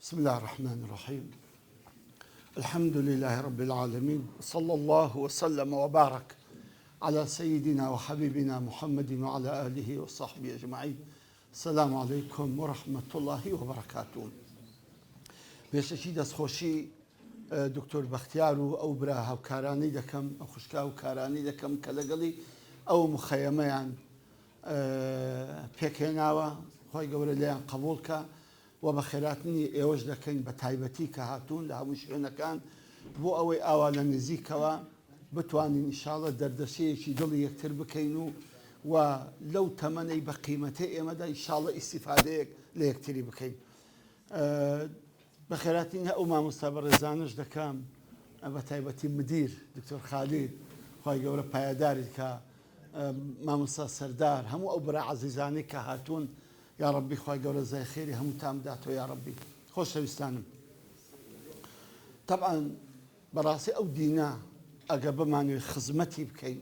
بسم اللە الرحمن الرحیم الحمد لله رب العالمین وصلی اللە وسلم وبارک علی سیدنا وحبیبنا محمد وعلی آله وصحبه اجمعین السلام علیکم ورحمة الله وبرکاته. پێشەکی دەستخۆشی دکتۆر بەختیار و ئەو برا هاوکارانەی دەکەم، ئەو خوشکە هاوکارانەی دەکەم کە لەگەڵی ئەو مخەیەمەیان پێکهێناوە، خوای گەورە لێیان قبوڵ کە و بەخێراتنی ئێوەش دەکەین بە تایبەتی کە هاتوون لە هەموو شوێنەکان بۆ ئەوەی ئاوا لە نزیکەوە بتوانین ئیشاڵە دەردەسەیەکی دڵی یەکتر بکەین و و لەو تەمەنەی بە قیمەتەی ئێمەدا ئیشاڵە ئیسیفادەیەک لە یەکتری بکەین. بەخێراتنی ئەو مامۆستا بەڕێزانەش دەکەم بە تایبەتی مدیر دکتۆر خالید خوای گەورە پایەداری کە مامۆستا سەردار هەموو ئەو برا عەزیزانەی کە هاتوون یاڕەبی خوای گەورە جزای خێری هەمووتان بداتەوە یاڕەبی خۆشەویستانم تەبعەن بەڕاستی ئەو دینە ئەگەر بمانەوێت خزمەتی بکەین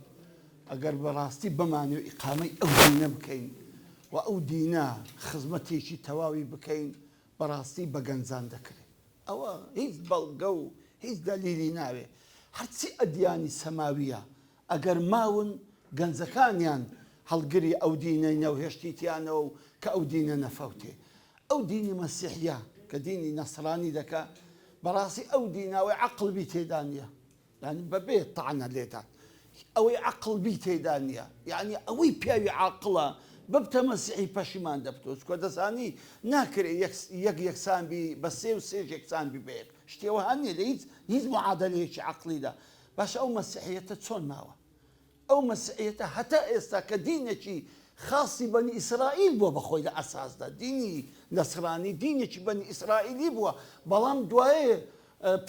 ئەگەر بەڕاستی بمانەوێت ئیقامەی ئەو دینە بکەین و ئەو دینە خزمەتێکی تەواوی بکەین بەڕاستی بە گەنجان دەکرێت ئەوە هیچ بەڵگە و هیچ دەلیلی ناوێ هەرچی ئەدیانی سەماویە ئەگەر ماون گەنجەکانیان هەڵگری ئەو دینەینە و هێشتیتیانەوە و کە ئەو دینە نەفەوتێ. ئەو دینی مەسیحیە کە دینی نەسرانی دەکا بەڕاستی ئەو دینە ئەوەی عەقڵ بی تێدا نیە یانی بەبێ تەعنە لێدان ئەوەی عەقڵ بی تێدا نیە یانی ئەوەی پیاوی عاقڵە ببتە مەسیحی پەشیمان دەبتەوە چونکە دەزانی ناکرێ یەک یەک یەکسان بی بە سێ و سێش یەکسان بی بە یەک شتی وەها نیە لە هیچ هیچ معادەلەیەکی عەقڵیدا باشە ئەو مەسیحیەتە چۆن ماوە؟ ئەو مەسیحیەتە هەتا ئێستا کە دینێکی خاصی بەنی ئیسرائیل بووە بەخۆی لە ئەساسدا دینی نەسرانی دینێکی بەنی ئیسرائیلی بووە بەڵام دوایێ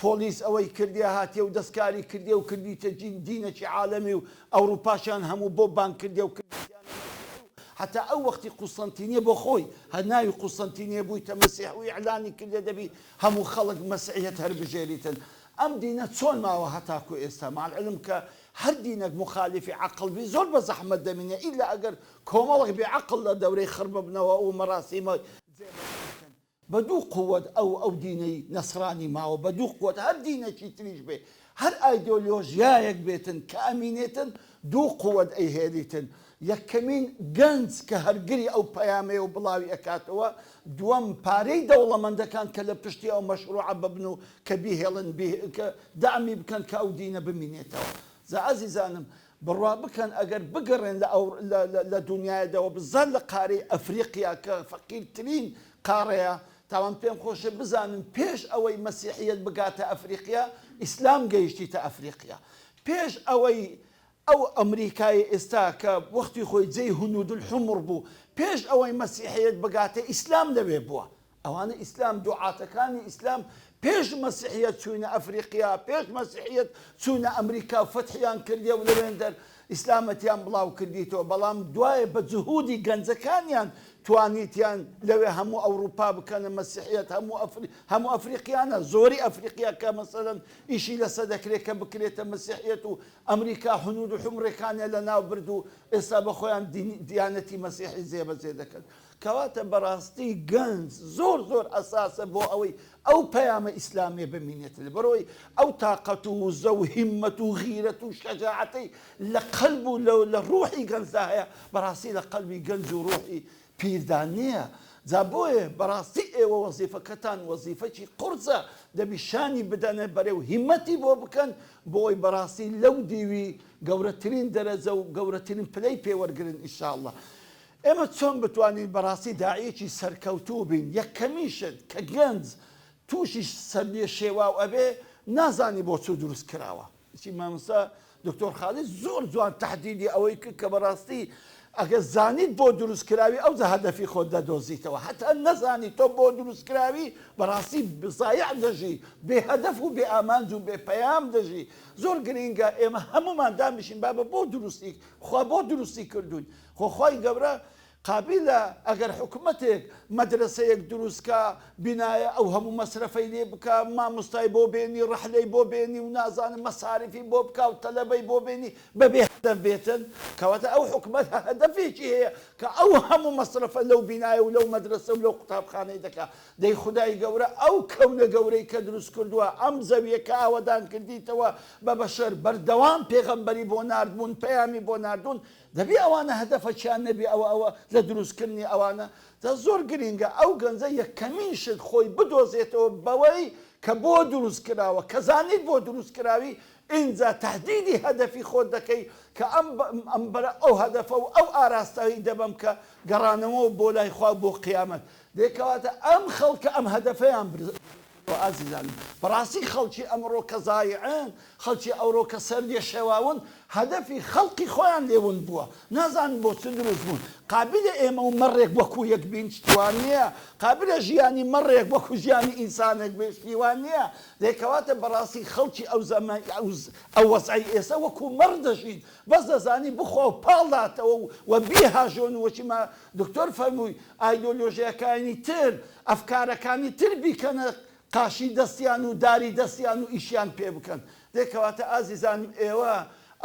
پۆلیس ئەوەی کردیە هاتیە و دەستکاری کردیە و کردیتە دینێکی عالەمی و ئەوروپاشیان هەموو بۆ بانگ کردیە و کردیانە مەسیحی و هەتا ئەو وەختی قوستەنتینیە بۆ خۆی هەر ناوی قوستەنتینیە بوویتە مەسیح و ئیعلانی کردیە دەبی هەموو خەڵک مەسیحیەت هەربژێریتن ئەم دینە چۆن ماوە هەتاکو ئێستا مع العلم کە هەر دینەک موخالیفی عەقڵ بی زۆر بە زەحمەت دەمینێ ئیلا ئەگەر کۆمەڵێک بێ عەقڵ لە دەورەی خڕ ببنەوە ئەو مەراسیمە جێبەجێ بکەن بە دوو قوەت ئەو ئەو دینەی نەسرانی ماوە بە دوو قوەت هەر دینەکی تریش بێ هەر ئایدۆلۆژیایەک بێتن کە ئەمینێتن دوو قوەت ئەیهێلیتن یەکەمین گەنج کە هەرگری ئەو پەیامەیە و بڵاوی ئەکاتەوە، دووەم پارەی دەوڵەمەندەکان کە لە پشتی ئەو مەشروعە ببن و کە بیهێڵن کە دەعمی بکەن کە ئەو دینە بمینێتەوە. جا ئازیزانم بڕوا بکەن ئەگەر بگەڕێن لە ئەو لە دونیایەدەوە بزان لە قارەی ئەفریقیا کە فەقیرترین قاڕەیە تاوان پێم خۆشە بزانن پێش ئەوەی مەسیحیەت بگاتە ئەفریقیا ئیسلام گەیشتیتە ئەفریقیا پێش ئەوەی ئەو ئەمریکای ئێستا کە وەختی خۆی جێی هنود الحمر بوو پێش ئەوەی مەسیحیەت بگاتە ئیسلام لەوێ بووە ئەوانە ئیسلام دوعاتەکانی ئیسلام پێش مەسیحیەت چوینە ئەفریقیا پێش مەسیحیەت چوونە ئەمریکا و فەتحیان کردیە و لەوێندەر ئیسلامەتیان بڵاو کردیتەوە بەڵام دوایە بە جهودی گەنجەکانیان توانیتیان لەوێ هەموو ئەوروپا بکەنە مەسیحیەت هەموو ئەفری هەموو ئەفریقیانە زۆری ئەفریقیا کە مەسەلەن ئیشی لەسە دەکرێت کە بکرێتە مەسیحیەت و ئەمریکا هنود و حومرەکانیان لەناو برد و ئێستا بە خۆیان دیانەتی مەسیحی جێبەجێ دەکەن. کەواتە بەڕاستی گەنج زۆر زۆر ئەساسە بۆ ئەوەی ئەو پەیامە ئیسلامیە بمینێت لەبەرئەوەی ئەو تاقەت و وزە و هیمەت و غیرەت و شەجاعەتەی لە قەلب و لە ڕوحی گەنجدا هەیە بەڕاستی لە قەلبی گەنج و ڕوحی پیردا نیە جا بۆیە بەڕاستی ئێوە وەزیفەکەتان وەزیفەکی قورسە دەبی شانی بدەنە بەرێ و هیمەتی بۆ بکەن بۆی بەڕاستی لەو دیوی گەورەترین دەرەجە و گەورەترین پلەی پێ وەرگرن ان شاء اللە ئێمە چۆن بتوانین بەڕاستی داعیەکی سەرکەوتوو بین یەکەمین شت کە گەنج توشی سەرلێشێواو ئەبێ نازانی بۆ چ دروست کراوە چی مامۆستا دکتۆر خالید زۆر جوان تەحدیدی ئەوەی کرد کە بەڕاستی ئەگەر زانیت بۆ دروست کراوی ئەوجا هەدەفی خۆت دەدۆزیتەوە هەتا نەزانی تۆ بۆ دروست کراوی بەڕاستی زایع دەژی بێ هەدەف و بێ ئامانج و بێ پەیام دەژی زۆر گرینگە ئێمە هەموومان دانیشین بابە بۆ دروستی خوا بۆ دروستی کردوین خۆ خوای گەورە. قابیلە ئەگەر حکومەتێک مەدرەسەیەک دروست کا بینایە ئەو هەموو مەسرەفەی لێ بکا مامۆستای بۆ بێنی ڕەحلەی بۆ بێنی و نازانم مەساریفی بۆ بکا و تەلەبەی بۆ بێنی بەبێ هەدەف بێتن کەواتە ئەو حکومەتە هەدەفێکی هەیە کە ئەو هەموو مەسرەفە لەو بینایە و لەو مەدرەسە و لەو قوتابخانەی دەکا دەی خودای گەورە ئەو کەونە گەورەی کە دروست کردووە ئەم زەویە کە ئاوەدان کردیتەوە بە بەشەر بەردەوام پێغەمبەری بۆ ناردبوون پەیامی بۆ ناردوون دەبی ئەوانە هەدەفەکیان نەبی ئەوە ئەوە لە دروست کردنی ئەوانە جا زۆر گرینگە ئەو گەنجە یەکەمین شت خۆی بدۆزێتەوە بەوەی کە بۆ دروست کراوە کە زانیت بۆ دروست کراوی ئینجا تەحدیدی هەدەفی خۆت دەکەی کە ئەم ئەم بەرە ئەو هەدەفە و ئەو ئاراستەی دەبەم کە گەڕانەوە بۆ لای خوا بۆ قیامەت دێ کەواتە ئەم خەڵکە ئەم هەدەفەیان ئازیزانم بەڕاستی خەڵکی ئەمڕۆ کە زایعن، خەڵکی ئەوڕۆ کە سەرلێشێواون، هەدەفی خەڵقی خۆیان لێ ون بووە، نازانن بۆ چ دروست بوون. قابلە ئێمە و مەڕێک وەکوو یەک بین؟ شتی وا نییە. قابلە ژیانی مەڕێک وەکوو ژیانی ئینسانێک بێ؟ شتی وا نییە. دەی کەواتە بەڕاستی خەڵکی ئەو زەمە ئەو وەزعەی ئێستا وەکوو مەڕ دەژین، بەس دەزانی بخوا و پاڵداتەوە و و بیهاژۆن و وەکی ما دکتۆر فەرمووی ئایدۆلۆژیاکانی تر ئەفکارەکانی تر بیکەنە قاشی دەستیان و داری دەستیان و ئیشیان پێ بکەن. دەی کەواتە ئازیزانم ئێوە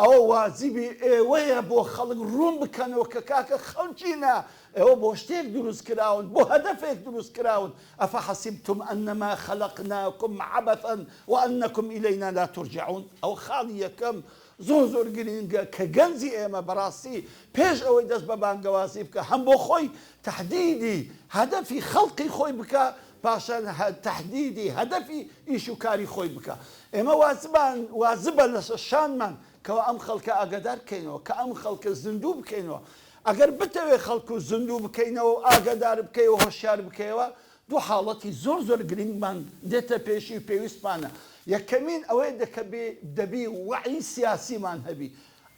ئەوە واجبی ئێوەیە بۆ خەڵک ڕوون بکەنەوە کە کاکە خەڵکینە ئێوە بۆ شتێک دروست کراون بۆ هەدەفێک دروست کراون افحسبتم انما خلقناکم عبثا وانکم الینا لا ترجعون ئەوە خاڵی یەکەم زۆر زۆر گرینگە کە گەنجی ئێمە بەڕاستی پێش ئەوەی دەست بە بانگەوازی بکا هەم بۆ خۆی تەحدیدی هەدەفی خەڵقی خۆی بکا پاشان تەحدیدی هەدەفی ئیش و کاری خۆی بکا. ئێمە واجبان واجبە لەسەر شانمان کەوا ئەم خەڵکە ئاگادار بکەینەوە کە ئەم خەڵکە زیندوو بکەینەوە. ئەگەر بتەوێ خەڵک و زیندوو بکەینەوە و ئاگادار بکەی و هۆشیار بکەیەوە دوو حاڵەتی زۆر زۆر گرینگمان دێتە پێشی و پێویستمانە. یەکەمین ئەوەیە دەکەبێ دەبی وەعی سیاسیمان هەبی.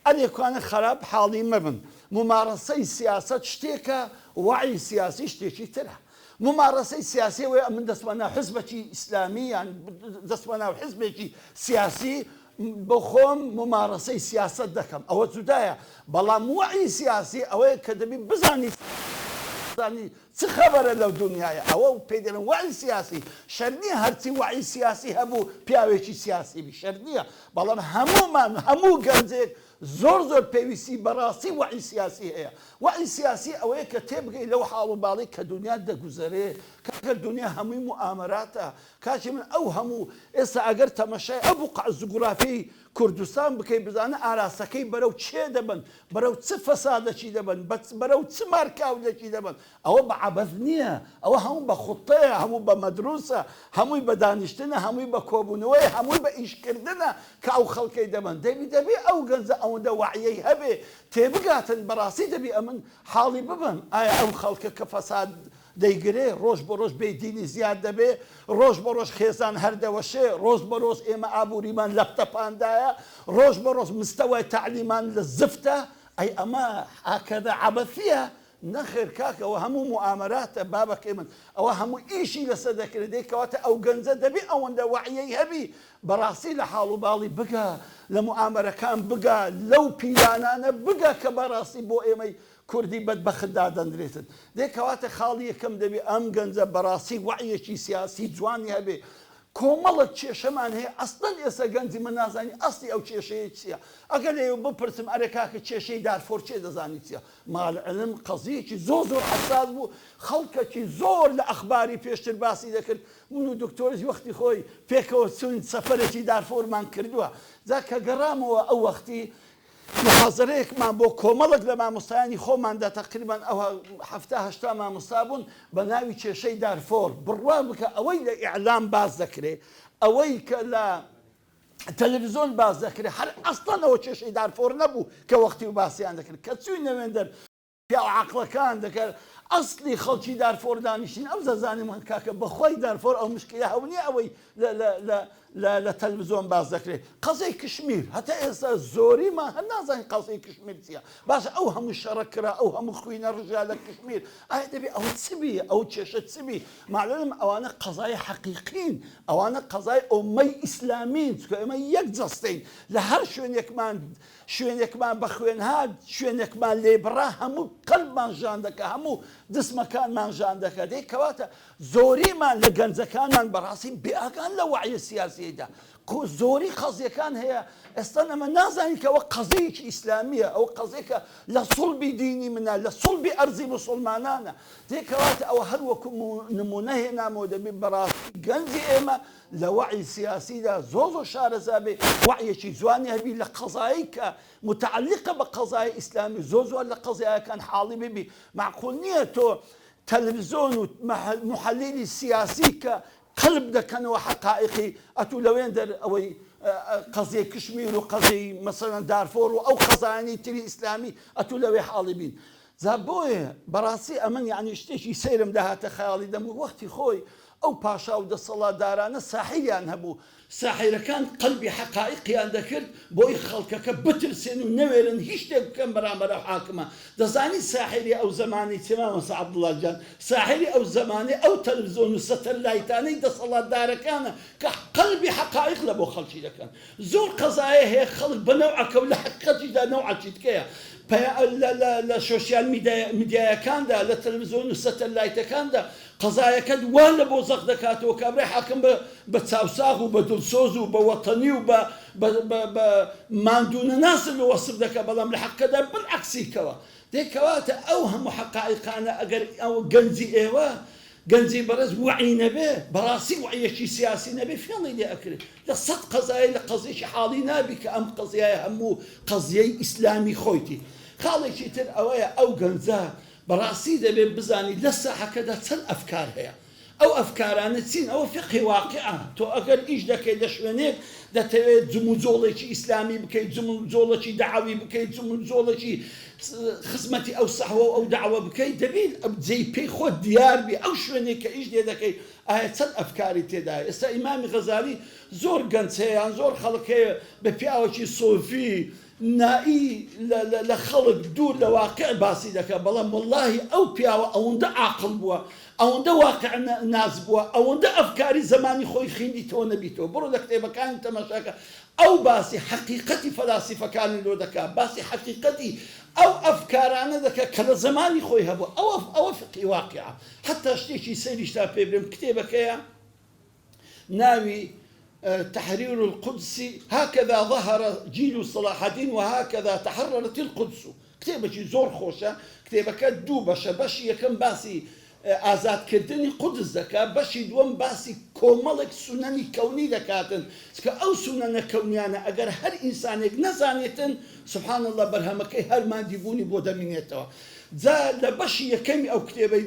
ئەرێ کوانە خەراپ حاڵی مەبن. مومارەسەی سیاسەت شتێکە، وەعی سیاسی شتێکی ترە. مومارەسەی سیاسی ئەوەیە ئەمن دەچمە ناو حزبەکی ئیسلامی یان دەچمە ناو حزبێکی سیاسی بۆ خۆم مومارەسەی سیاسەت دەکەم ئەوە جودایە. بەڵام وەعی سیاسی ئەوەیە کە دەبی بزانی چ خەبەرە لەو دونیایە ئەوە پێی دەلێن وەعی سیاسی شەرت نیە هەرچی وەعی سیاسی هەبوو پیاوێکی سیاسی بی شەرت نیە بەڵام هەموومان هەموو گەنجێک زۆر زۆر پێویستی بەڕاستی وەعی سیاسی هەیە وەعی سیاسی ئەوەیە کە تێبگەی لەو حاڵ و باڵی کە دونیا دەگوزەرێ کاکە دونیا هەمووی موئامەراتە کاکی من ئەو هەموو ئێستا ئەگەر تەمەشای ئەو بوقعە جوگرافیەی کوردستان بکەی بزانە ئاراستەکەی بەرەو کێ دەبەن بەرەو چ فەسادەکی دەبەن بەرەو چ مارکاولێکی دەبەن ئەوە بە عەبەس نییە ئەوە هەموو بە خوتەیە هەموو بە مەدروسە هەمووی بە دانیشتنە هەمووی بە کۆبوونەوەی هەمووی بە ئیشکردنە کە ئەو خەڵکەی دەبەن دەبی دەبی ئەو گەنجە ئەوەندە وەعیەی هەبێ تێبگاتن بەڕاستی دەبی ئەمن حاڵی ببم ئایا ئەو خەڵکە کە فەساد دەیگرێ، ڕۆژ بە ڕۆژ بێ دینی زیاد دەبێ، ڕۆژ بە ڕۆژ خێزان هەر دەوەشێ، ڕۆژ بە ڕۆژ ئێمە ئابووریمان لە پتەپاندایە، ڕۆژ بە ڕۆژ مستەوای تەعلیمان لە زفتە، ئەی ئەمە هاکەزا عەبەسییە؟ نەخێر کاکە ئەوە هەموو موئامەراتە بابەکەی من، ئەوە هەموو ئیشی لەسەر دەکرێ، دەی کەواتە ئەو گەنجە دەبێ ئەوەندە وەعیەی هەبی بەڕاستی لە حاڵ و باڵی بگا، لە موئامەرەکان بگا، لەو پیلانانە بگا کە بەڕاستی بۆ ئێمەی کوردی بەدبەخت دادەنرێتن. دەی کەواتە خاڵی یەکەم دەبێ ئەم گەنجە بەڕاستی وەعیەکی سیاسی جوانی هەبێ. کۆمەڵێک کێشەمان هەیە ئەسڵەن ئێستا گەنجی من نازانی ئەسڵی ئەو کێشەیە چیە. ئەگەر لێیەوە بپرسم ئەرێ کاکە کێشەی دارفۆر کێ دەزانی چیە؟ مع العلم قەزیەکی زۆر زۆر حەساس بوو خەڵکەکی زۆر لە ئەخباری پێشتر باسی دەکرد من و دکتۆریش وەختی خۆی پێکەوە چوین سەفەرێکی دارفۆرمان کردووە جا کە گەڕامەوە ئەو وەختی موحازەرەیەکمان بۆ کۆمەڵێک لە مامۆستایانی خۆماندا تەقریبەن ئەوها 70 80 مامۆستا بوون بە ناوی کێشەی دارفۆر بڕوا بکە ئەوەی لە ئیعلام باس دەکرێ ئەوەی کە لە تەلەڤزیۆن باس دەکرێ هەر ئەسڵەن ئەوە کێشەی دارفۆر نەبوو کە وەختی و باسیان دەکرد کە چووینە وێندەر پیاو عاقڵەکان دەکەن. ئەسڵی خەڵکی دارفۆر دانیشتین ئەوجا زانیمان کاکە بەخوای دارفۆر ئەو مشکلە هەو نیە ئەوەی لە لە لە لە لە تەلڤزۆن باس دەکرێ قەزیەی کشمیر هەتا ئێستا زۆریمان هەر نازانین قەزیەی کشمیر چیە باشە ئەو هەموو شەڕە کرا ئەو هەموو خوینە ڕژا لە کشمیر ئایا دەبێ ئەوە چ بی ئەو کێشە چ بی معلوم ئەوانە قەزای حەقیقین ئەوانە قەزای ئۆمەی ئیسلامین چونکە ئێمە یەک جەستەین لە هەر شوێنێکمان شوێنێکمان بە خوێن هات، شوێنێکمان لێ بڕا، هەموو قەلبمان ژان دەکا، هەموو جسمەکانمان ژان دەکا. دەی کەواتە زۆریمان لە گەنجەکانمان بەڕاستی بێئاگان لە وەعیە سیاسیەیدا. زۆری قەزیەکان هەیە ئێستا ئەمە نازانین کە ئەوە قەزیەیەکی ئیسلامیە، ئەوە قەزیەکە لە سوڵبی دینی منە، لە سوڵبی ئەرزی موسوڵمانانە. دەی کەواتە ئەوە هەر وەکو نمونە هێنامەوە دەبێ بەڕاستی گەنجی ئێمە لە وەعی سیاسیدا زۆر زۆر شارەزا بێ، وەعیەکی جوانی هەبی لە قەزایەی کە متعلقە بە قەزای ئیسلامی زۆر زۆر لە قەزایەکان حاڵی ببی، مەعقول نییە تۆ تەلەفزیۆن و موحەلیلی سیاسی کە قەلب دەکەنەوە حەقائیقی ئەتوو لەوێندەر ئەوەی قەزیەی کشمیر و قەزیەی مەسەلەن دارفۆر و ئەو قەزایانەی تری ئیسلامی ئەتوو لەوێ حاڵی بین. جا بۆیە بەڕاستی ئەمن یەعنی شتێکی سەیرم دەهاتە خەیاڵی دەمگوت وەختی خۆی ئەو پاشا و دەسەڵاتدارانە ساحیریان هەبوو، ساحیرەکان قەلبی حەقائیقیان دەکرد بۆی خەڵکەکە بترسێن و نەوێرن هیچ شتێک بکەن بەرامبەر ئەو حاکمە، دەزانی ساحیری ئەو زەمانەی چیە مامۆستا عەبدوڵا گیان، ساحیری ئەو زەمانەی ئەو تەلەفزۆن و سەتەلایتانەی دەسەڵاتدارەکانە کە قەلبی حەقائیق لە بۆ خەڵکی دەکەن. زۆر قەزایە هەیە خەڵک بە نەوعەکە و لە حەقیقەتیشدا نەوعەکی تکەیە پەیا لە لە لە شۆسیال میدیایەکاندا لە تەلەفزیۆن و سەتەلایتەکاندا قەزایەکەت وا لە بۆ زەق دەکاتەوە کابرای حاکم بە بە چاوساغ و بە دڵسۆز و بە وەتەنی و بە بە بە بە ماندوونەناس لە وەسف دەکا بەڵام لە حەقیقەتدا بلعەکسی کەوە دەی کەواتە ئەو هەموو حەقائیقانە ئەگەر ئەو گەنجی ئێوە گەنجی بەڕێز وەعی نەبێ بەڕاستی وەعیەکی سیاسی نەبێ فێڵی لێ ئەکرێ لە سەت قەزایە لە قەزیەکی حاڵی نابی کە ئەم قەزیایە هەموو قەزیەی ئیسلامی خۆیتی خاڵێکی تر ئەوەیە ئەو گەنجە بەڕاستی دەبێ بزانی لە ساحەکەدا چەند ئەفکار هەیە ئەو ئەفکارانە چین ئەوە فیقهی واقیعە تۆ ئەگەر ئیش دەکەی لە شوێنێک دەتەوێت جموجۆڵێکی ئیسلامی بکەیت جموجۆڵێکی دەعەوی بکەیت جموجۆڵێکی خزمەتی ئەو سەحوە و ئەو دەعوە بکەیت دەبێت جێی پێی خۆت دیار بی ئەو شوێنێک کە ئیش لێ دەکەی ئایا چەند ئەفکاری تێدایە ئێستا ئیمامی غەزالی زۆر گەنج هەیە یان زۆر خەڵک هەیە بە پیاوەکی سۆفی نائی لە خەڵک دوور لە واقع باسی دەکات بەڵام وەڵاهی ئەو پیاوە ئەوەندە عاقڵ بووە ئەوەندە واقع ناس بووە ئەوەندە ئەفکاری زەمانی خۆی خیندیتەوە نەبیتەوە بڕۆ لە کتێبەکانی تەماشاکە ئەو باسی حەقیقەتی فەلاسیفەکانی لۆ دەکا باسی حەقیقەتی ئەو ئەفکارانە دەکا کە لە زەمانی خۆی هەبوو ئەوە ئەوە فقهی واقعە حەتا شتێکی سەیریشتا پێ بلێم کتێبەکەیە ناوی تحریر القدس هكذا ظهر جيل صلاح الدين وهكذا تحررت القدس کتێبێکی زۆر خۆشە کتێبەکە دوو بەشە بەشی یەکەم باسی ئازادکردنی قودس دەکات بەشی دووەم باسی کۆمەڵێک سونەنی کەونی دەکاتن چکە ئەو سونەنە کەونیانە ئەگەر هەر ئینسانێک نەزانێتن سبحان اللە بەرهەمەکەی هەر ماندیبوونی بۆ دەمینێتەوە جا لە بەشی یەکەمی ئەو کتێبەی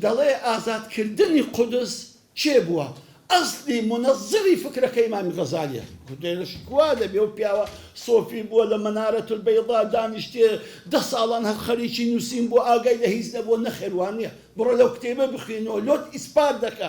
دەڵێ ئازادکردنی قودس کێ بووە؟ ئەسلی مونەزری فکرەکە ئیمامی غەزالیە. لێرەش کوا دەبێ ئەو پیاوە سۆفی بووە لە مەنارە البیضا دانیشتێ دە ساڵان هەر خەریکی نووسین بووە ئاگای لە هیچ نەبووە نەخێر وا نییە بڕۆ لەو کتێبە بخوێنەوە لۆت ئیسپات دەکا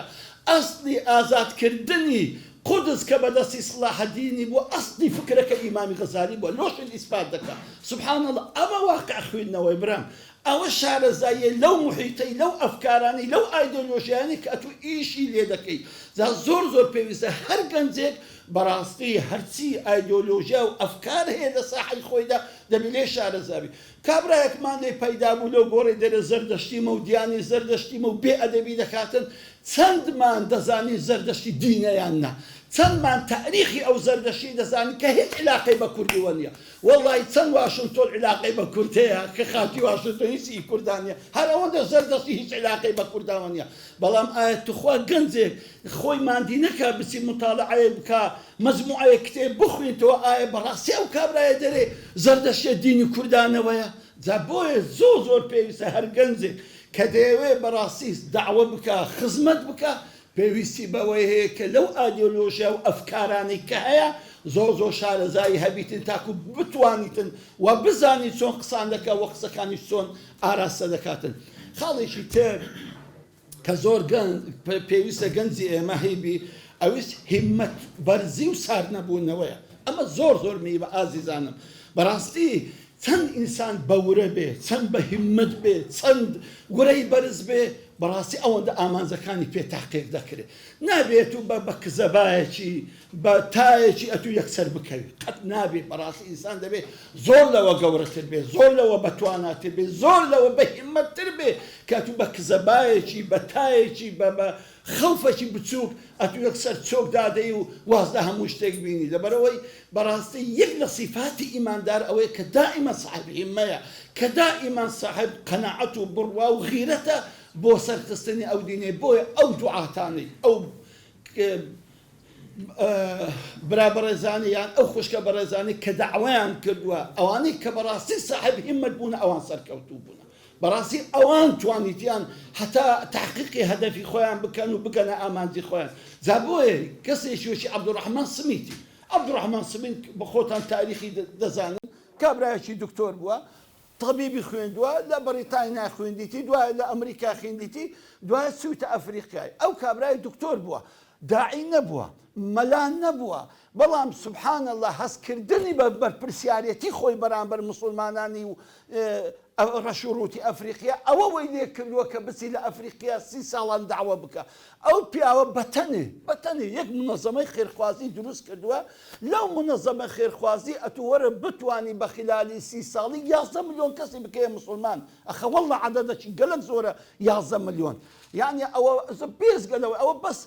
ئەسلی ئازادکردنی قودس کە بەدەستی سڵاحەدینی بووە ئەسلی فکرەکە ئیمامی غەزالی بووە لۆشت ئیسپات دەکا سبحان اللە ئەمە واقع خوێندنەوەی برام ئەوە شارەزاییە لەو موحیتەی، لەو ئەفکارانەی، لەو ئایدۆلۆژیایانەی کە ئەتوو ئیشی لێ دەکەی. جا زۆر زۆر پێویستە هەر گەنجێک بەڕاستی هەرچی ئایدۆلۆژیا و ئەفکار هەیە لە ساحەی خۆیدا دەبی لێی شارەزا بی. کابرایەکمان لێ پەیدا بوو لەو گۆڕی دەرێ زەردەشتیمە و دیانەی زەردەشتیمە و بێ ئەدەبی دەکاتن، چەندمان دەزانین زەردەشتی دینە یان نا؟ چەندمان تاریخی ئەو زەردەشتیەی دەزانین کە هیچ عیلاقەی بە کوردیوە نیە؟ وەڵای چەند واشنتۆن عیلاقەی بە کورد هەیە کە خاکی واشنتۆن هیچ ئی کوردان نیە هەر ئەوەندە زەردەستی هیچ عیلاقەی بە کورداوە نیە بەڵام ئایا توخوا گەنجێک خۆی ماندی نەکا بچی موتالعەیەک بکا مەجموعەیەک کتێب بخوینتەوە ئایا بەڕاستی ئەو کابرایە دەرێ زەردەشتیە دینی کوردانەوەیە جا بۆیە زۆر زۆر پێویستە هەر گەنجێک کە دەیەوێ بەڕاستی دەعوە بکا خزمەت بکا پێویستی بەوەی هەیە کە لەو ئایدۆلۆژیا و ئەفکارانەی کە هەیە زۆر زۆر شارەزایی هەبیتن تاکو بتوانیتن و بزانی چۆن قسان دەکا و قسەکانیش چۆن ئاراستە دەکاتن. خاڵێکی تر کە زۆر گەنج پێویستە گەنجی ئێمە هەیبی ئەویش هیمەت بەرزی و سارد نەبوونەوەیە. ئەمە زۆر زۆر مهیمە ئازیزانم. بەڕاستی چەند ئینسان بە ورە بێ، چەند بە هیمەت بێ، چەند ورەی بەرز بێ، بەڕاستی ئەوەندە ئامانجەکانی پێ تەحقیق دەکرێ. نابێ ئەتوو بە بە کزەبایەکی، بە تایەکی ئەتوو یەکسەر بکەوی. قەت نابێ. بەڕاستی ئینسان دەبێ زۆر لەوە گەورەتر بێ، زۆر لەوە بەتواناتر بێ، زۆر لەوە بەهیمەتتر بێ کە ئەتوو بە کزەبایەکی، بە تایەکی، بە بە خەوفەکی بچووک ئەتوو یەکسەر چۆک دادەی و واز لە هەموو شتێک بینی. لەبەرئەوەی بەڕاستی یەک لە سیفاتی ئیماندار ئەوەیە کە دائیمەن ساحێب هیممەیە، کە دائیمەن ساحێب قەناعەت و بڕوا و غیرەتە بۆ سەرخستنی ئەو دینەی. بۆیە ئەو دوعاتانەی ئەو برا بەڕێزانەی یان ئەو خوشکە بەڕێزانەی کە دەعوەیان کردووە، ئەوانەی کە بەڕاستی ساحێب هیممەت بوونە ئەوان سەرکەوتوو بوونە. بەڕاستی ئەوان توانیتیان هەتا تەحقیقی هەدەفی خۆیان بکەن و بگەنە ئامانجی خۆیان. جا بۆیە کەسێکی وەکی عەبدولڕەحمان سمیتی، عەبدولڕەحمان سمیت بە خۆتان تاریخی دەزانن، کابرایەکی دکتۆر بووە، تەبیبی خوێندووە، لە بەڕیتانیا خوێندیتی، دوایە لە ئەمریکا خوێندیتی، دوایە چوویتە ئەفریقیای. ئەو کابرای دکتۆر بووە، داعی نەبووە، مەلا نەبووە، بەڵام سبحان اللە هەستکردنی بە بەرپرسیارێتی خۆی بەرامبەر موسڵمانانی و ڕەش و ڕووتی ئەفریقیا ئەوە وەی لێ کردووە کە بچی لە ئەفریقیا سی ساڵان دەعوە بکا. ئەو پیاوە بە تەنێ بە تەنێ یەک مونەزەمەی خێرخوازی دروست کردووە، لەو مونەزەمە خێرخوازی ئەتوو وەرە بتوانی بە خیلالی سی ساڵی 11 ملیۆن کەسی بکەیە موسڵمان. ئەخە وەڵڵا عەدەدەکی گەلەک زۆرە 11 ملیۆن. یانی ئەوە بێجگە لەوەی ئەوە بەس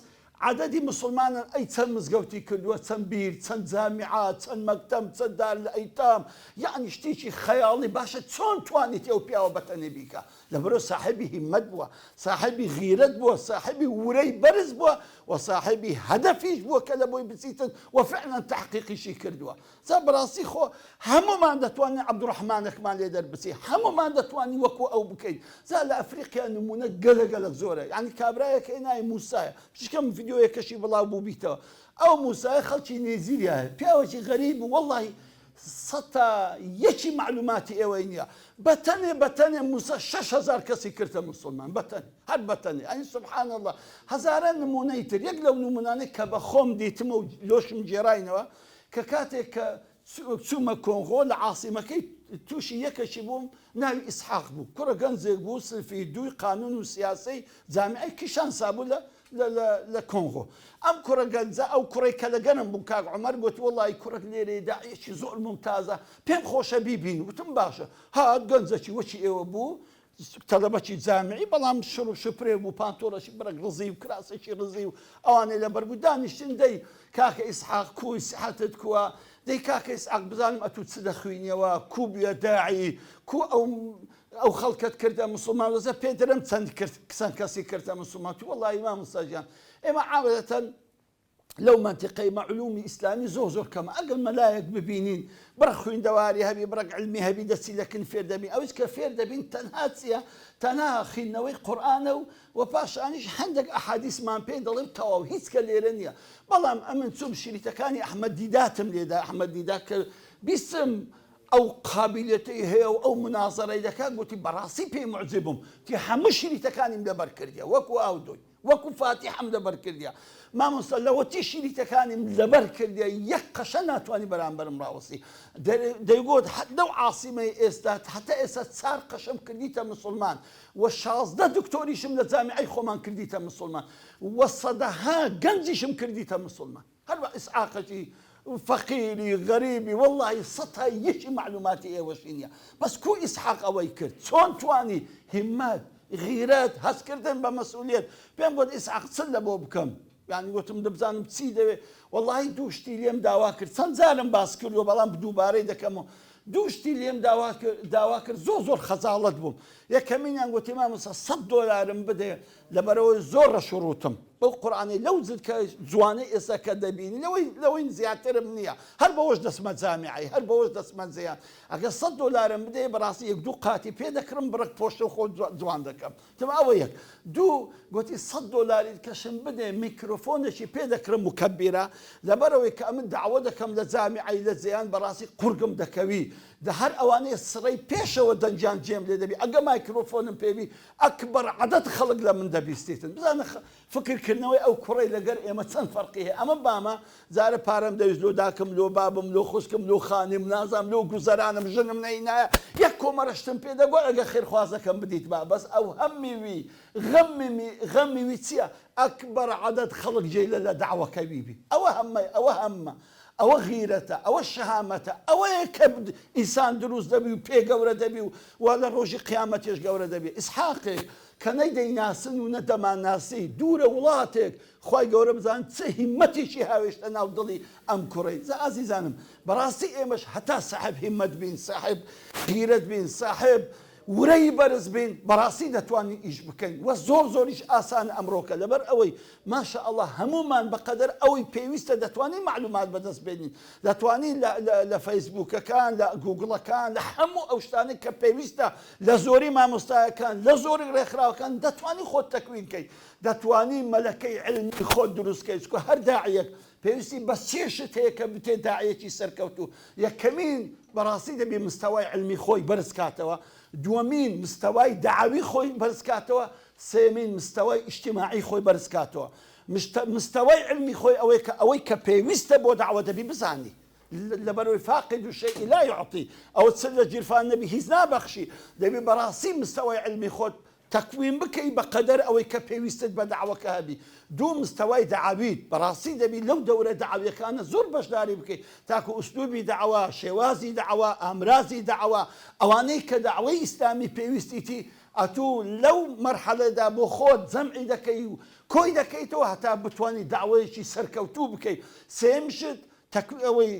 عەدەدی موسڵمانان ئەی چەند مزگەوتی کردووە چەند بیر چەند جامیعە چەند مەکتەب چەند دار الایتام یەعنی شتێکی خەیاڵی باشە چۆن توانیتی ئەو پیاوە بەتەنێ بیکا لەبەرئەوە ساحێبی هیمەت بووە ساحێبی غیرەت بووە ساحێبی ورەی بەرز بووە و ساحێبی هەدەفیش بووە کە لە بۆی بچیتن و فعلا تەحقیقیشی کردووە جا بەڕاستی خۆ هەموومان دەتوانین عەبدوڕەحمانێکمان لێ دەربچی، هەموومان دەتوانین وەکو ئەو بکەین. جا لە ئەفریقیا نموونە گەلە گەلەک زۆرە، یانی کابرایەک هەیە ناوی موسایە، بچکەم ڤیدیۆیەکەشی بڵاو بووبیتەوە، ئەو موسایە خەڵکی نێجیریایە، پیاوێکی غەریب بوو، وەڵڵاهی سەتا یەکی مەعلوماتی ئێوەی نییە، بەتەنێ بەتەنێ موسا 6000 کەسی کردە موسڵمان، بەتەنێ هەر بەتەنێ، یانی سبحان اللە هەزاران نموونەی تر، یەک لەو نموونانەی کە بە خۆم دیتمە و لۆشم گێڕاینەوە، کە کاتێک کە چوومە کۆنغۆ لە عاسیمەکەی تووشی یەکەکی بووم ناوی ئیسحاق بوو کوڕە گەنجێک بوو سنفی دووی قانون و سیاسەی جامیعەی کیشانسا بوو لە لە کۆنغۆ ئەم کوڕە گەنجە ئەو کوڕی کە لەگەرم بوو کاک عومەر گوتی وەڵی کوڕک لێرەیە داعیەکی زۆر مومتازە پێم خۆشە بیبین وتم باشە هات گەنجەکی وەکی ئێوە بوو تەلەبەکی جامیعی بەڵام شڕ و شپرێ بوو پانتۆڵەکی بڕێک ڕزی و کراسێکی ڕزی و ئەوانەی لەبەر بوو دانیشتن دەی کاکە ئیسحاق کوی سیحەتت کووە دەی کاکە ئیسحاق بزانم ئەتوو چ دەخوینیەوە کو بووە داعی کو ئەو ئەو خەڵکەت کردە مسلمان وەزە پێ درم چەند کرد چەند کەسی کردە مسلمان تو وەڵی مامۆستا گیان ئێمە عادەتەن لەو مەنتیقەی مە علومی ئیسلامی زۆر زۆر کەمە ئەگەر مەلایەک ببینین بڕ خویندەواری هەبی بڕێک علمی هەبی دەستی لە کن فێر دەبین ئەویش کە فێر دەبین تەنها چییە تەنها خیندنەوەی قورئانە و و پاشانیش هەندێک ئەحادیسمان پێ دەڵێ و تەواو هیچ کە لێرە نییە بەڵام ئەمن چوم شریتەکانی ئەحمەد دیداتم لێدا ئەحمەد دیدا کە بیستم ئەو قابیلەتەی هەیە و ئەو منازەرەی دەکات گوتی بەڕاستی پێی معجب بووم تی هەموو شریتەکانیم لەبەر کردیە وەکو ئاو دۆی وەکو فاتیحەم لەبەر کردیە مامۆستا لەوەتی شریتەکانیم لەبەر کردیە یەک قەشە ناتوانی بەرامبەرم ڕاوەستی دەیگۆت لەو عاسیمەی ئێستا هەتا ئێستا چار قەشەم کردیتە مسلمان و 16 دکتۆریشم لە جامیعەی خۆمان کردیتە مسلمان و سەدەها گەنجیشم کردیتە مسلمان هەروا ئیسحاقەکی فەقیری غەریبی وەڵڵاهی سەتا یەکی مەعلوماتی ئێوەشی نییە بەس کو ئیسحاق ئەوەی کرد چۆن توانی هیمەت غیرەت هەستکردن بە مەسئولیەت پێم گوت ئیسحاق چ لە بۆ بکەم یانی گوتم دەبزانم چی دەوێ وەڵڵاهی دوو شتی لێم داوا کرد چەند جارم باس کردووە بەڵام دووبارەی دەکەمەوە دوو شتی لێم داوا کرد داوا کرد زۆر زۆر خەجاڵەت بووم یەکەمینیان گوتی مامۆستا سەد دۆلارم بدەیە لەبەرئەوەی زۆر ڕەش و ڕووتم بەو قورئانەی لەو جلکە جوانەی ئێستا کە دەبینی لەوەی لەوەی زیاترم نییە هەر بەوەش دەچمە جامیعەی هەر بەوەش دەچمە جێیان ئەگەر سەد دۆلارم بدەیە بەڕاستی یەک دوو قاتی پێ دەکڕم بڕێک پۆشتە و خۆ جوان دەکەم تم ئەوە یەک دوو گوتی سەد دۆلاری کەشم بدێ میکرۆفۆنێکی پێ دەکڕم مکەبیرە لەبەرئەوەی کە ئەمن دەعوە دەکەم لە جامیعەی لە جێیان بەڕاستی قورگم دەکەوی. دە هەر ئەوانەی سڕەی پێشەوە دەنگیان جێم لێ دەبی ئەگە مایکرۆفۆنم پێ بی ئەکبەر عەدەد خەڵک لە من دەبیستیتن بزانە فکر کردنەوەی ئەو کوڕەی لەگەر ئێمە چەند فەرقی هەیە ئەمە بامە جارە پارەم دەویست لۆ داکم لۆ بابم لۆ خوشکم لۆ خانیم نازام لۆ گوزەرانم ژنم نەینایە یەک کۆمەرە شتم پێ دەگۆ ئەگە خێرخوازەکەم بدیتبا بەس ئەو هەمی وی غەمی می غەمی وی چییە ئەکبەر عەدەد خەڵک جێی لە لە دەعوەکە وی بی ئەوە هەمە ئەوە هەمە ئەوە غیرەتە ئەوە شەهامەتە ئەوەیە کە ئینسان دروست دەبی و پێ گەورە دەبی و وا لە ڕۆژی قیامەتێش گەورە دەبی ئیسحاقێک کە نە دەیناسن و نە دەمانناسی دوورە وڵاتێک خوای گەورە بزان چ هیمەتێکی هاوێشتە ناو دڵی ئەم کوڕەی جا ئازیزانم بەڕاستی ئێمەش هەتا ساحێب هیمەت بین ساحێب غیرەت بین ساحێب ورەی بەرز بین بەڕاستی دەتوانین ئیش بکەین وە زۆر زۆریش ئاسانە ئەمڕۆکە لەبەر ئەوەی ما شاء اللە هەموومان بەقەدەر ئەوەی پێویستە دەتوانین مەعلومات بەدەست بێنین دەتوانین لە لە فەیسبووکەکان لە گوگڵەکان لە هەموو ئەو شتانەی کە پێویستە لە زۆری مامۆستایەکان لە زۆری ڕێکخراوەکان دەتوانی خۆت تەکوین کەی دەتوانی مەلەکەی عیلمی خۆت دروست کەی چونکە هەر داعیەک پێویستی بە سێ شت هەیە کە بتێ داعیەکی سەرکەوتوو یەکەمین بەڕاستی دەبی مستەوای عیلمی خۆی بەرز کاتەوە دووەمین مستەوای دەعەوی خۆی بەرز کاتەوە سێیەمین مستەوای ئیجتیماعی خۆی بەرز کاتەوە مستەوای عیلمی خۆی ئەوەیە کە ئەوەی کە پێویستە بۆ دەعوە دەبی بزانی لەبەرەوەی فاقد الشیء لا یعطی ئەوە چ لە گیرفان نەبی هیچ نابەخشی دەبی بەڕاستی مستەوای عیلمی خۆت تەکوین بکەی بە قەدەر ئەوەی کە پێویستت بە دەعوەکە هەبی دوو مستەوای دەعەویت بەڕاستی دەبی لەو دەورە دەعەویەکانە زۆر بەشداری بکەی تاکو ئوسلوبی دەعوە شێوازی دەعوە ئامرازی دەعوە ئەوانەی کە دەعوەی ئیسلامی پێویستیتی ئەتوو لەو مەرحەلەدا بۆ خۆت جەمعی دەکەی و کۆی دەکەیتەوە هەتا بتوانی دەعوەیەکی سەرکەوتوو بکەی سێیەم شت تەکوی ئەوەی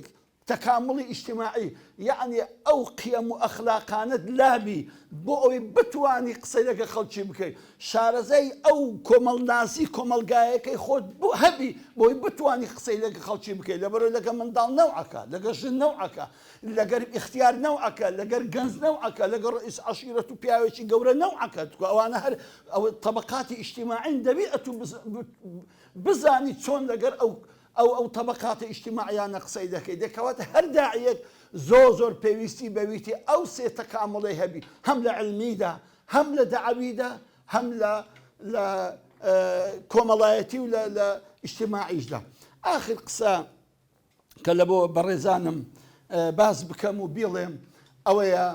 تەکاموڵی ئیجتیماعی یەعنی ئەو قیەم و ئەخلاقانەت لابی بۆ ئەوەی بتوانی قسەی لەگەڵ خەڵکی بکەی شارەزای ئەو کۆمەڵناسی کۆمەڵگایەکەی خۆت هەبی بۆی بتوانی قسەی لەگەڵ خەڵکی بکەی لەبەرەوەی لەگەڵ منداڵ نەوعەکە لەگەڵ ژن نەوعەکە لەگەر ئیختیار نەوعەکە لەگەر گەنج نەوعەکە لەگەڵ ڕئیس عەشیرەت و پیاوێکی گەورە نەوعەکە ئەوانە هەر ئەو تەبەقاتی ئیجتیماعین دەبی ئەتوو بزانی چۆن لەگەر ئەو ئەو ئەو تەبەقاتە ئیجتیماعیانە قسەی دەکەی دە کەواتە هەر داعیەک زۆر زۆر پێویستی بەویتی ئەو سێ تەکاموڵەی هەبی هەم لە علمیدا هەم لە دەعەویدا هەم لە لە کۆمەڵایەتی و لە لە ئیجتیماعیشدا ئاخر قسە کە لە بۆ بەڕێزانم باس بکەم و بیڵێم ئەوەیە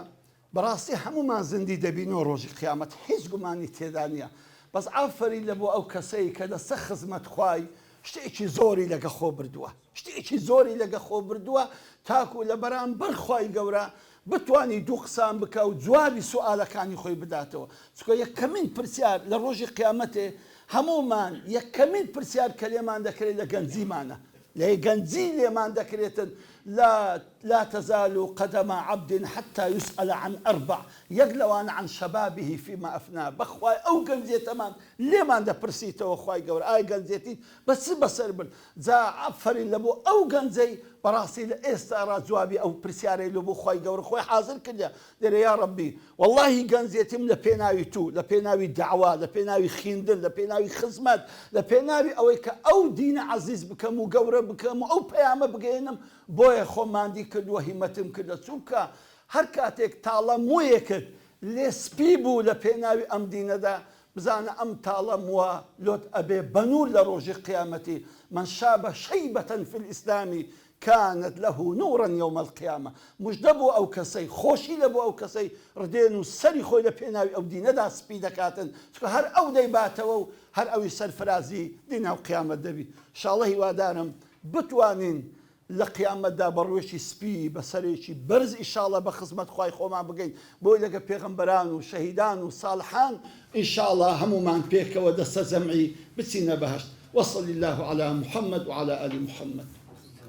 بەڕاستی هەموومان زیندی دەبینەوە ڕۆژی قیامەت هیچ گومانی تێدا نییە بەس ئافەرین لە بۆ ئەو کەسەی کە لەسە خزمەت خوای شتێکی زۆری لەگە خۆ بردووە شتێکی زۆری لەگە خۆ بردووە تاکو لە بەرامبەر خوای گەورە بتانی دوو قسان بکە و جوابی سوئالەکانی خۆی بداتەوە چونکە یەکەمین پرسیار لە ڕۆژی قیامەتێ هەموومان یەکەمین پرسیار کە لێمان دەکرێت لە گەنجیمانە لە گەنجی لێمان دەکرێتن لا لا تزال قدم عبد حتی یسئل عن اربع یەک لەوانە عن شبابه فیما افناه بەخوای ئەو گەنجێتەمان لێمان دەپرسیتەوە خوای گەورە ئایا گەنجێتیت بە چ بەسەر برد جا ئافەرین لە بۆ ئەو گەنجەی بەڕاستی لە ئێستا ڕا جوابی ئەو پرسیارەی لۆ بۆ خوای گەورە خۆی حازر کردە دەرێ یا ڕەبی وەڵاهی گەنجێتیم لە پێناوی تو لە پێناوی دەعوە لە پێناوی خیندن لە پێناوی خزمەت لە پێناوی ئەوەی کە ئەو دینە عەزیز بکەم و گەورە بکەم و ئەو پەیامە بگەیەنم بۆیە خۆم ماندی کردووە هیمەتم کردە چونکە هەر کاتێک تاڵە مویەکت لێ سپی بوو لە پێناوی ئەم دینەدا بزانە ئەم تاڵە موە لۆت ئەبێ بە نور لە ڕۆژی قیامەتی من شاب شیبە فی الاسلام کانت له نورا یوم القیامە مژدە بۆ ئەو کەسەی خۆشی لە بۆ ئەو کەسەی ڕدێن و سەری خۆی لە پێناوی ئەو دینەدا سپی دەکاتن چونکە هەر ئەو دەیباتەوە و هەر ئەوی سەرفرازی دینیا و قیامەت دەبی شاڵە هیوادارم بتوانین لە قیامەتدا بە ڕووێکی سپی بە سەرێکی بەرز ئیشاڵە بە خزمەت خوای خۆمان بگەین بۆی لەگە پێغەمبەران و شەهیدان و ساڵحان ئینشاڵا هەموومان پێکەوە دەستە جەمعی بچینە بەهەشت وصلی اللە علی محمد وعلی آل محمد.